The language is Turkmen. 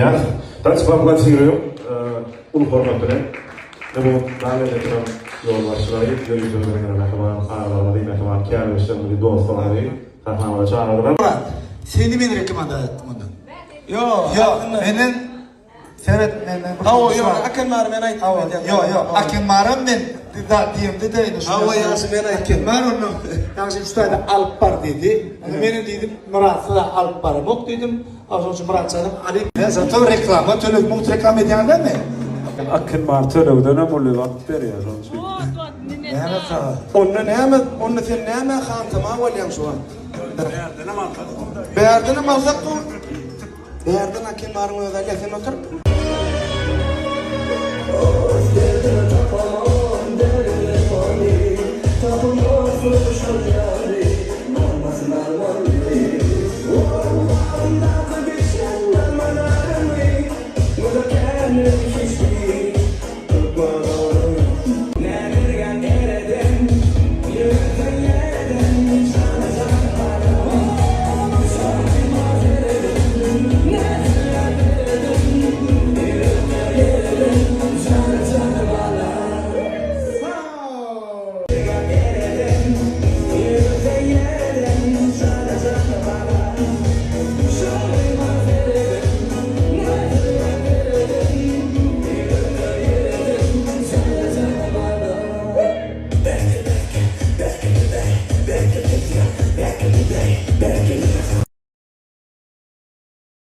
Ýas, daç poaplodiriýem uly hormat bilen. Bu dag edepiniň ýolbaşçylary, ýörite mähriban agalarymyzy, mähriban kärdeşlerimizi, dostlarymyzy sahnamyza çagyrdylar. Murat, seni men rekomendasiýa etdim ondan. Ýok, Ýok, menden seret menden bir Hawa, şey ýok, bar. Akenmary men aýtdym. Hawa, ýok, ýok, Akenmaram men zat diýemde-de indi şu. Hawa, ýagşy men aýtdym. Akenmar ondan ýagşy şu taýda alyp bar diýdi. Onda menem diýdim, Myratsyz alyp baramok diýdim. Şonuň üçin Myratjanyň alyp. Men zato reklama töleg mugt reklama edýän dälmi? Akenmar tölegdenem uly wagt berýär şonuň üçin. Näme saňa? Onda näme, onda sen nämä hantama bolýaň şu wagt? Bärdenem alsak gowy. Bärdenem alsak gowy. Bärden Akenmaryň özi alýar, sen otur.